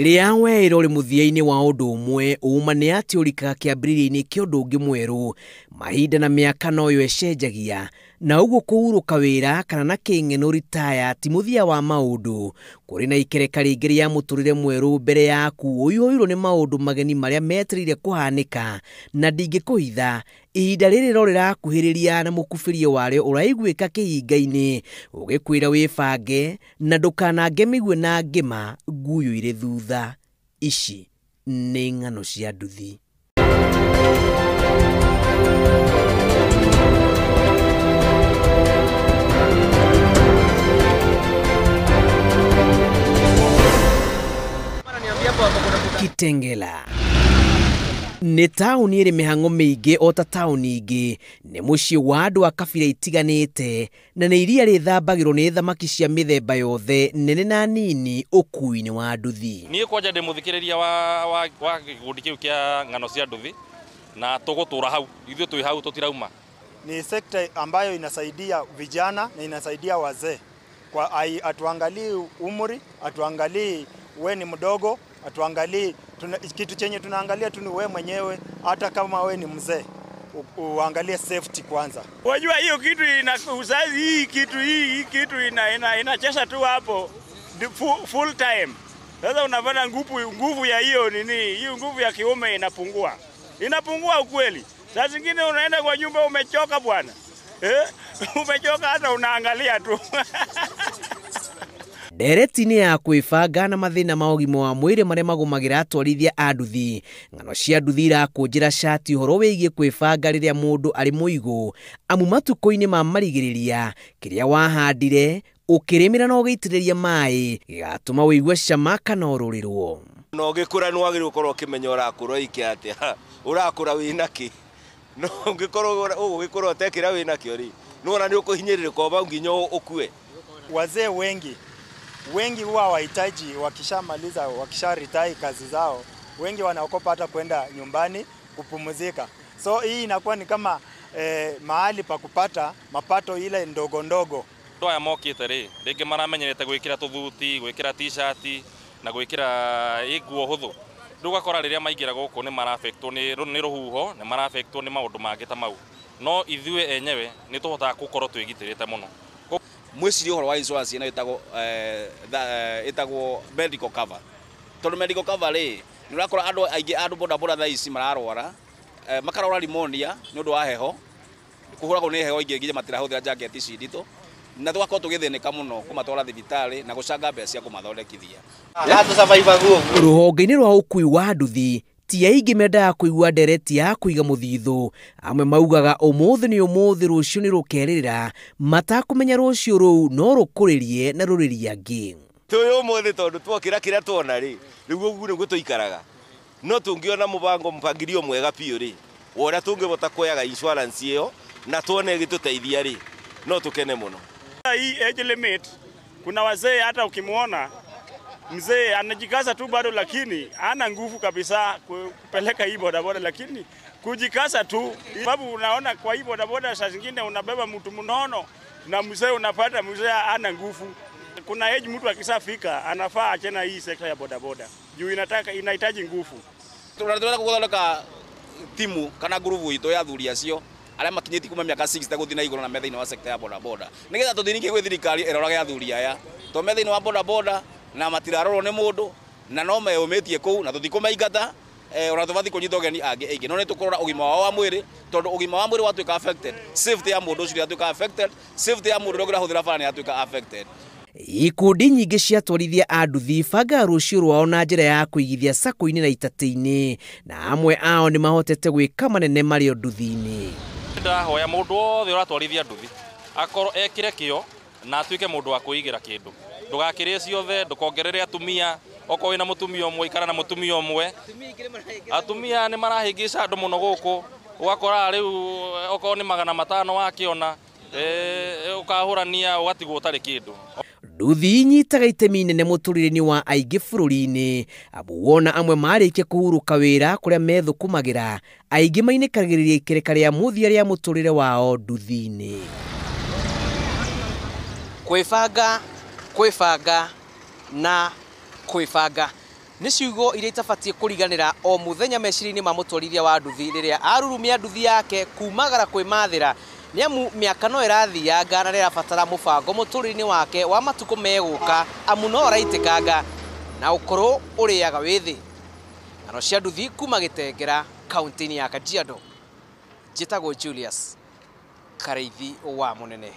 Rĩrĩa weĩra ũrĩ mũthia-inĩ wa ũndũ ũmwe, ũma nĩ atĩ ũrikaga kĩambĩrĩria-inĩ kĩa ũndũ ũngĩ mwerũ. Mahinda na mĩaka noyo ĩcenjagia, na ũguo kũhurũka wĩra kana na kĩng'eno ritaya ti mũthia wa maũndũ. Kũrĩ na ikereka rĩngĩ rĩa mũtũrĩre mwerũ mbere yaku ũiyũirwo nĩ maũndũ mageni marĩa metereire kũhanĩka, na ndingĩkũhitha ihinda rĩrĩ no rĩrakuhĩrĩria na mũkubĩrio warĩo ũraiguĩka kĩhinga-inĩ ũgĩkwĩra wĩbange na ndũkanange mĩguĩ na ngĩma nguyo irĩ thutha. Ici nĩ ng'ano cia nduthi. Kitengela nĩ taũni ĩrĩ mĩhang'o mĩingĩ o ta taũni ingĩ, nĩ mũciĩ wa andũ a kabira itiganĩte, na nĩ iria rĩthambagĩrwo nĩ thamaki cia mĩthemba yothe nene na nini ũkuui-inĩ wa nduthi. Niĩ kwanja ndĩ mũthikĩrĩria wa gĩkundi kĩu kĩa ng'ano cia nduthi, na tũgũtũra hau, ithuĩ twĩ hau tũtirauma. Ni sekta ambayo inasaidia vijana na inasaidia wazee. Kwa hatuangalii umri, hatuangalii we ni mdogo, hatuangalii kitu chenye tunaangalia tu ni wewe mwenyewe. Hata kama we ni mzee, uangalie safety kwanza. Wajua hiyo kitu ina uzazi, hii kitu hii kitu inacheza tu hapo full time. Sasa unapata nguvu ya hiyo nini, hiyo nguvu ya kiume inapungua. Inapungua ukweli. Saa zingine unaenda kwa nyumba umechoka bwana. Umechoka hata unaangalia tu. Ndereti-inĩ ya kwĩbanga na mathĩna ma ũgima wa mwĩrĩ marĩa magũmagĩra atwarithia a nduthi, ng'ano cia nduthi irakũnjĩra cati ũhoro wĩgiĩ kwĩbanga rĩrĩa mũndũ arĩ mũigũ, amu matukũ-inĩ ma marigĩrĩria kĩrĩa wahandire ũkĩrĩmĩra na ũgĩitĩrĩria maĩ gĩgatũma ũigue cama kana ũrũrĩrwo. Na ũgĩkũra nĩ wagĩrĩirwo gũkorwo ũkĩmenya ũrakũra ũike atĩa, ũrakũra wĩna kĩ. No ũngĩkorwo ũgũgĩkũra ũtekĩra wĩna kĩo rĩ, nĩwona nĩ ũkũhinyĩrĩrĩka o nginya ũkue. Wazee wengi huwa wahitaji, wakishamaliza, wakisha retire kazi zao, wengi wanaogopa hata kwenda nyumbani kupumzika. So hii inakuwa ni kama mahali pa kupata mapato ile ndogo ndogo. Andũ aya mokĩte rĩ, rĩngĩ maramenyerete gwĩkĩra tũthuti, gwĩkĩra t-shirt na gwĩkĩra nguo hũthũ. Rĩu ũgakora rĩrĩa maingĩra gũkũ nĩ mara-affectwo nĩ rũhuho, nĩ mara-affectwo nĩ maũndũ mangĩ ta mau. No ithuĩ enyewe nĩ tũhotaga gũkorwo twĩgitĩrĩte mũno. Mwĩcirie ũhoro wa insurance ĩno ĩtagwo medical cover. Tondũ medical cover rĩ, nĩ ũrakora andũ aingĩ andũ boda boda thaa ici mararwara, makarwara pneumonia nĩ ũndũ wa heho, kũhũragwo nĩ heho ingĩ nginya matirahũthĩra jacket ici nditũ, na tũgakorwo tũgĩthĩnĩka mũno kũmatwara thibitarĩ na gũcanga mbeca cia kũmathondekithia. Rũhonge-inĩ rwa ũkui wa nduthi ti aingĩ mendaga kũigua ndereti ya kũiga mũthithũ. Amwe maugaga ũmũthĩ nĩ ũmũthĩ, rũciũ nĩ rũkerĩrĩra, matakũmenya rũciũ rũu no rũkũrĩrie na rũrĩrie angĩ. Tũyũ ũmũthĩ tondũ twokĩra kĩrĩa tuona rĩ, rĩu ũguo nĩguo tũikaraga. No tũngĩona mũbango mũbangilio mwega biũ rĩ, wa ũrĩa tũngĩhota kuoyaga insurance ĩyo na tuone ĩgĩtũteithia rĩ, no tũkene mũno. Hii age limit, kuna wazee hata ukimuona mzee anajikaza tu bado, lakini hana nguvu kabisa kupeleka hii bodaboda, lakini kujikaza tu. Sababu unaona kwa hii bodaboda saa zingine unabeba mtu mnono na mzee unapata mzee hana nguvu. Kuna age mtu akishafika anafaa achana hii sekta ya bodaboda juu inahitaji nguvu. Tunataka gũthondeka timu kana ngurubu itũ ya athuri acio arĩa makinyĩtie kuma mĩaka 60 gũthiĩ na igũrũ na me thĩinĩ wa sekta ya bodaboda, nĩgetha tũthiĩ ningĩ gwĩ thirikari ĩrorage athuri aya to me thĩinĩ wa bodaboda na matirarorwo nĩ mũndũ na no meyũmĩtie kũu na tũtikũmaingata, ona tũbatiĩ kũnyita ũgeni angĩ aingĩ, no nĩ tũkũrora ũgima wao wa mwĩrĩ tondũ ũgima wa mwĩrĩ watuĩka affected, safety ya mũndũ ũcio yatuĩka affected, safety ya mũndũ ũrĩa ũrahũthĩra bara nĩ yatuĩka affected. Ikundi nyingĩ cia atwarithia a nduthi ibangaga rũciũ rwao na njĩra ya kũigithia sacco-inĩ na itatĩ-inĩ, na amwe ao nĩ mahotete gwĩka manene marĩ o nduthi-inĩ. Ndahoya mũndũ wothe ũratwarithia nduthi akorwo ekĩre kĩo na atuĩke mũndũ wa kwĩigĩra kĩndũ. Ndũgakĩrĩe ciothe, ndũkongerere atumia, okorwo wĩna mũtumia ũmwe ikara na mũtumia ũmwe. Atumia nĩ marahĩngĩca andũ mũno gũkũ, ũgakora rĩu okorwo nĩ 500 wakĩona, ũkahũrania ũgatigwo ũtarĩ kĩndũ. Nduthi inyitaga itemi inene mũtũrĩre-inĩ wa aingĩ bũrũri-inĩ, amu wona amwe marĩkia kũhurũka wĩra kũrĩa methũkũmagĩra, aingĩ mainĩkagĩrĩria ikereka rĩa mũthia rĩa mũtũrĩre wao nduthi-inĩ. Kwĩbanga, kwĩbanga na kwĩbanga. Nĩ ciugo iria itabatiĩ kũriganĩra o mũthenya meciria-inĩ ma mũtwarithia wa nduthi rĩrĩa arurumia nduthi yake kumagara kwĩmathĩra, nĩ amu mĩaka no ĩrathianga na nĩĩrabatara mũbango mũtũrĩre-inĩ wake wa matukũ megũka, amu no ũraitĩkanga na ũkũrũ ũrĩaga wĩthĩ. Ng'ano cia nduthi kuma Gĩtengera, kaunti-inĩ ya Kajiado. Njĩtagwo Julius Karĩithi wa Mũnene.